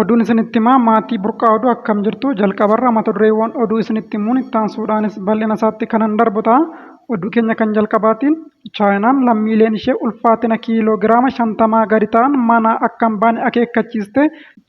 Oduun isinitti himaa maatii burqaa oduu akkam jirtu jalqabarra mata dureewwan oduu isinitti himuun itti aansuudhaanis bal'ina isaatti kanan darbu ta'a. Oduu keenya kan jalqabaatiin Chaayinaan lammiileen ishee ulfaatina kiiloo giraama 50 gadi ta'an manaa akka hin baane akeekkachiiste.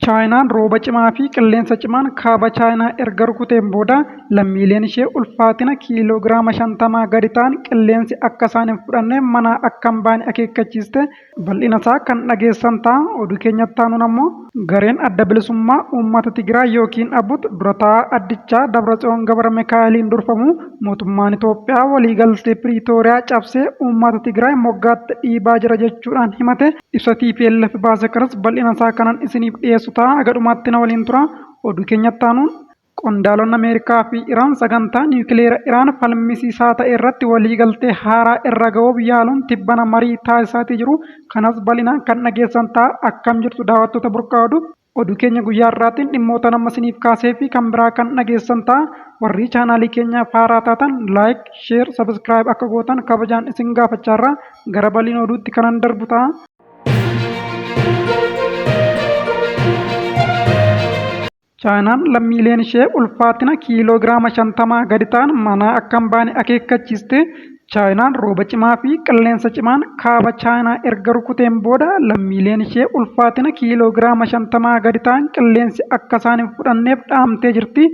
Chaayinaan rooba cimaa fi qilleensa cimaan kaaba Chaayinaa erga rukuteen booda lammiileen ishee ulfaatina kiiloo giraama 50 gadi ta'an qilleensi akka isaan hin fudhanneef manaa akka hin baane akeekkachiiste. Bal'ina isaa kan dhageessan ta'a. Oduu keenyatti aanuun ammoo gareen Adda Bilisummaa Uummata Tigraay yookiin ABUT dura taa'aa addichaa Dabratsiyoon Gabra Mikaa'eliin durfamu mootummaan Itoophiyaa waliigaltee Piriitooriyaa cabsee uummata Tigraay moggaatti dhiibaa jira jechuudhaan himate. Ibsa tplf baase kanas bal'ina isaa kanan isiniif dhiyeessu ta'a. Haga dhumaatti na waliin turaa. Oduu keenyatti aanuun Qondaalonni Ameerikaa fi Iraan sagantaa niwukileera Iraan falmisiisaa ta'e irratti waliigaltee haaraa irra ga'uuf yaaluun tibbana marii taasisaatii jiru. Kanas bal'inaan kan dhageessan ta'a. Akkam jirtu daawwattoota Burqaa Oduu? Oduu keenya guyyaa har'aatiin dhimmoota amma isiniif kaasee fi kan biraa kan dhageessan ta'a. Warrii chaanaalii keenyaaf haaraa taatan like, share, subscribe akka gootan kabajaan isin gaafachaarra gara bal'ina oduutti kanan darbu ta'a. Chaayinaan lammiileen ishee ulfaatina kiiloo giraama 50 gadi ta'an manaa akka hin baane akeekkachiiste. Chaayinaan rooba cimaa fi qilleensa cimaan kaaba Chaayinaa erga rukuteen booda lammiileen ishee ulfaatina kiiloo giraama 50 gadi ta'an qilleensi akka isaan hin fudhanneef dhaamtee jirti.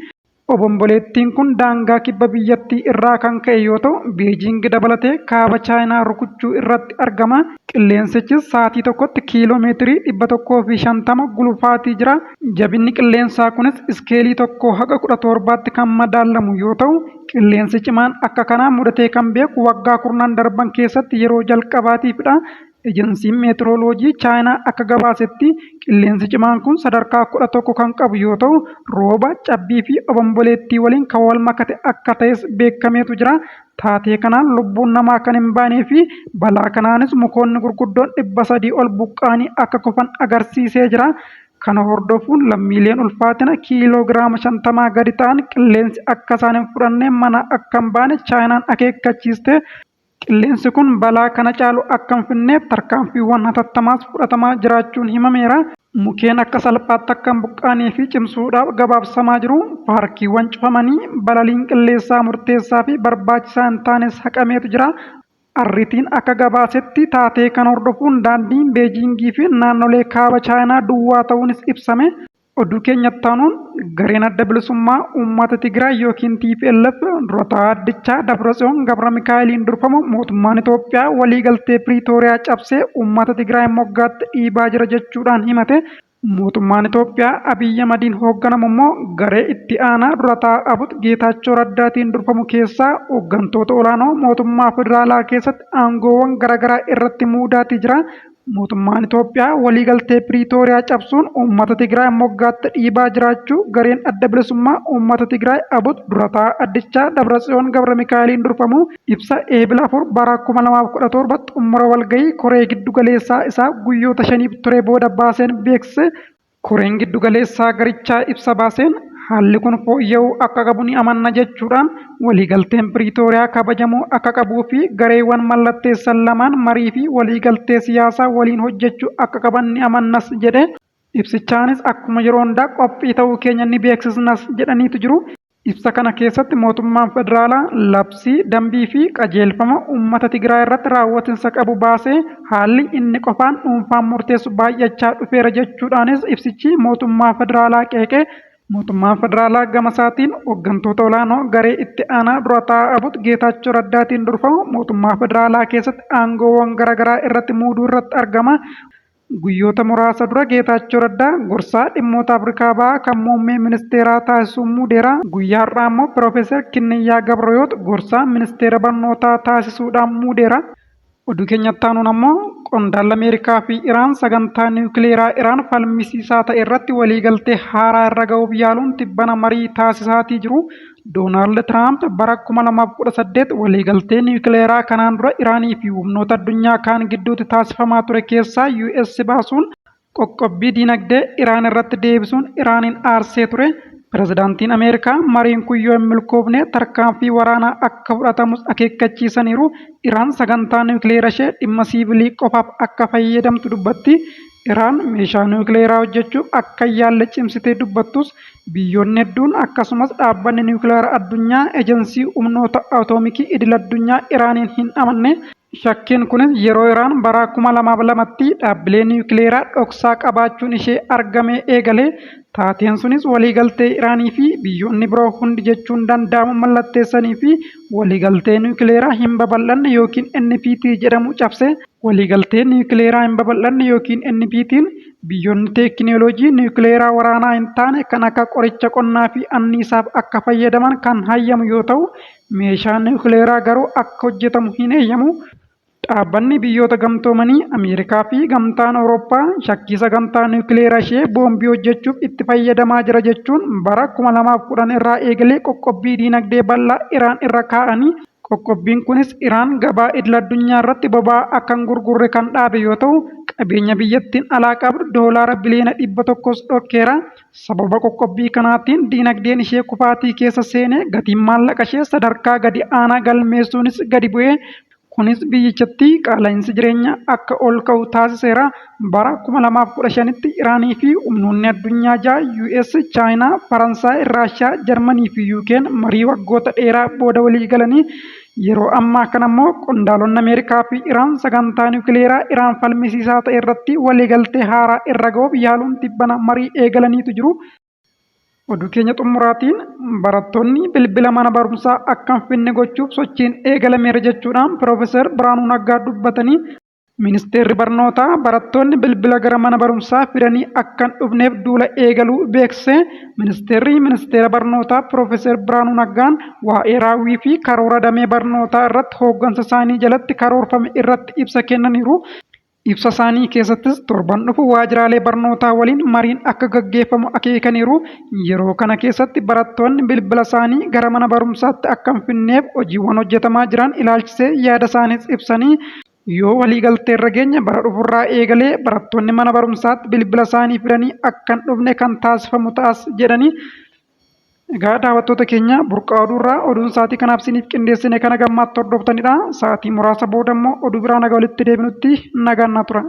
Obomboleettiin kun daangaa kibba biyyattii irraa kan ka'e yoo ta'u, Beejiingi dabalatee kaaba Chaayinaa rukuchuu irratti argama. Qilleensichis sa'aatii tokkotti kiiloo meetirii 150 gulufaatii jira. Jabinni qilleensaa kunis iskeelii tokkoo haga 17tti kan madaallamu yoo ta'u, qilleensi cimaan akka kanaa mudatee kan beeku waggaa kurnan darban keessatti yeroo jalqabaatiifidha. Ejensiin Meetirooloojii Chaayinaa akka gabaasetti qilleensi cimaan kun sadarkaa 11 kan qabu yoo ta'u, rooba, cabbii fi obomboleettii waliin kan wal makate akka ta'es beekameetu jira. Taatee kanaan lubbuun namaa kan hin baanee fi balaa kanaanis mukoonni gurguddoon 300 ol buqqa'anii akka kufan agarsiisee jira. Kana hordofuun lammiileen ulfaatina kiiloo giraama 50 gadi ta'an qilleensi akka isaan hin fudhanne mana akka hin baane Chaayinaan akeekkachiiste. Qilleensi kun balaa kana caalu akka hin fidneef tarkaanfiiwwan hatattamaas fudhatamaa jiraachuun himameera. Mukeen akka salphaatti akka hin buqqaanee fi cimsuudhaaf gabaabsamaa jiru. Paarkiiwwan cufamanii balaliin qilleessaa murteessaa fi barbaachisaa hin taanes haqameetu jira. Arriitiin akka gabaasetti taatee kana hordofuun daandiin Beejiingii fi naannolee kaaba Chaayinaa duwwaa ta'uunis ibsame. Oduu keenya itti aanuun gareen Adda Bilisummaa Uummata Tigraay yookiin tplf dura taa'aa addichaa Dabratsiyoon Gabramikaa'eliin durfamu mootummaan Itoophiyaa waliigaltee Piriitooriyaa cabsee uummata Tigraay moggaatti dhiibaa jira jechuudhaan himate. Mootummaan Itoophiyaa Abiy Ahmadiin hoogganamu immoo garee itti aanaa dura taa'aa ABUT Geetaachoo Raddaatiin durfamu keessaa hooggantoota olaanoo mootummaa federaalaa keessatti aangoowwan garaagaraa irratti muudaatii jira. Mootummaan Itoophiyaa waliigaltee Piriitooriyaa cabsuun uummata Tigraay moggaatti dhiibaa jiraachuu gareen Adda Bilisummaa Uummata Tigraay ABUT dura taa'aa addichaa Dabratsiyoon Gabramikaa'eliin durfamu ibsa Eebila 4 bara 2017 xumura walgahii koree giddu galeessaa isaa guyyoota shaniif ture booda baaseen beeksise. Koreen giddu galeessaa garichaa ibsa baaseen haalli kun fooyya'uu akka qabu ni amanna jechuudhaan waliigalteen Piriitooriyaa kabajamuu akka qabuu fi gareewwan mallatteessan lamaan marii fi waliigaltee siyaasaa waliin hojjechuu akka qaban ni amannas jedhe. Ibsichaanis akkuma yeroo hundaa qophii ta'uu keenya ni beeksisnas jedhaniitu jiru. Ibsa kana keessatti mootummaan federaalaa labsii, dambii fi qajeelfama uummata Tigraay irratti raawwatinsa qabu baasee haalli inni qofaan dhuunfaan murteessu baay'achaa dhufeera jechuudhaanis ibsichi mootummaa federaalaa qeeqe. Mootummaan federaalaa gama isaatiin hooggantoota olaanoo garee itti aanaa dura taa'aa ABUT Geetaachoo Raddaatiin durfamu mootummaa federaalaa keessatti aangoowwan garaagaraa irratti muuduu irratti argama. Guyyoota muraasa dura Geetaachoo Raddaa gorsaa dhimmoota Afrikaa Bahaa kan muummee ministeeraa taasisuun muudeera. Guyyaa har'aa immoo Piroofeesar Kinniyyaa Gabrahiwoot gorsaa ministeera barnootaa taasisuudhaan muudeera. Oduu keenyatti aanuun ammoo qondaalli Ameerikaa fi Iraan sagantaa niwukileeraa Iraan falmisiisaa ta'e irratti waliigaltee haaraa irra ga'uuf yaaluun tibbana marii taasisaatii jiru. Doonaald Tiraamp bara 2018 waliigaltee niwukileeraa kanaan dura Iraanii fi humnoota addunyaa kaan gidduutti taasifamaa ture keessaa US baasuun qoqqobbii diinagdee Iraan irratti deebisuun Iraaniin aarsee ture. Pirezidaantiin Ameerikaa mariin kun yoo hin milkoofne tarkaanfii waraanaa akka fudhatamus akeekkachiisaniiru. Iraan sagantaa niwukileera ishee dhimma siivilii qofaaf akka fayyadamtu dubbatti. Iraan meeshaa niwukileeraa hojjechuuf akka hin yaalle cimsitee dubbattus, biyyoonni hedduun akkasumas Dhaabbanni Niwukileera Addunyaa Ejensii Humnoota Atoomikii Idil-addunyaa Iraaniin hin amanne. Shakkiin kunis yeroo Iraan bara 2002tti dhaabbilee niwukileeraa dhoksaa qabaachuun ishee argamee eegale. Taateen sunis waliigaltee Iraanii fi biyyoonni biroo hundi jechuun danda'amu mallatteessanii fi waliigaltee niwukileeraa hin babal'anne ykn NPT jedhamu cabse. Waliigaltee niwukileeraa hin babal'anne ykn NPT'n biyyoonni teekinooloojii niwukileeraa waraanaa hin taane kan akka qoricha qonnaa fi anniisaaf akka fayyadaman kan hayyamu yoo ta'u, Meeshaan niwukileeraa garuu akka hojjetamu hin eeyyamu. Dhaabbanni Biyyoota Gamtoomanii, Ameerikaa fi Gamtaan Awurooppaa shakkii sagantaa niwukileera ishee boombii hojjechuuf itti fayyadamaa jira jechuun bara 2010 irraa eegalee qoqqobbii diinagdee bal'aa Iraan irra kaa'anii. Qoqqobbiin kunis Iraan gabaa idil-addunyaa irratti boba'aa akka hin gurgurre kan dhaabe yoo ta'u, qabeenya biyyattiin alaa qabdu doolaara biliyoona 100s dhorkeera. Sababa qoqqobbii kanaatiin diinagdeen ishee kufaatii keessa seene, gatiin maallaqa ishee sadarkaa gadi aanaa galmeessuunis gadi bu'e. Kunis biyyichatti qaala'insi jireenyaa akka ol ka'u taasiseera. Bara 2015tti Iraanii fi humnoonni addunyaa jaha US, Chaayinaa, Faransaay, Raashiyaa, Jarmanii fi UK'n marii waggoota dheeraa booda waliigalanii Yeroo ammaa kana immoo qondaalonni Ameerikaa fi Iraan sagantaa niwukileeraa Iraan falmisiisaa ta'e irratti waliigaltee haaraa irra ga'uuf yaaluun tibbana marii eegalaniitu jiru. Oduu keenya xumuraatiin barattoonni bilbila mana barumsaa akka hin finne gochuuf sochiin eegalameera jechuudhaan Piroofeesar Birhaanuu Naggaa dubbatanii Ministeerri Barnootaa barattoonni bilbila gara mana barumsaa fidanii akka hin dhufneef duula eegaluu beeksise. Ministeerri Ministeera Barnootaa Piroofeesar Birhaanuu Naggaan waa'ee raawwii fi karoora damee barnootaa irratti hooggansa isaanii jalatti karoorfame irratti ibsa kennaniiru. Ibsa isaanii keessattis torban dhufu waajjiraalee barnootaa waliin mariin akka gaggeeffamu akeekaniiru. Yeroo kana keessatti barattoonni bilbila isaanii gara mana barumsaatti akka hin fidneef hojiiwwan hojjetamaa jiran ilaalchisee yaada isaaniis ibsanii Yoo waliigalteerra geenye bara dhufurraa eegalee barattoonni mana barumsaatti bilbila isaanii fidanii akka hin dhufne kan taasifamu ta'as jedhanii. Egaa daawwattoota keenya burqaa oduurraa oduun sa'aatii kanaaf isiniif qindeessine kana gammaatti hordoftanidha. Sa'aatii muraasa booda immoo oduu biraa nagaa walitti deebinutti nagaan naa tura.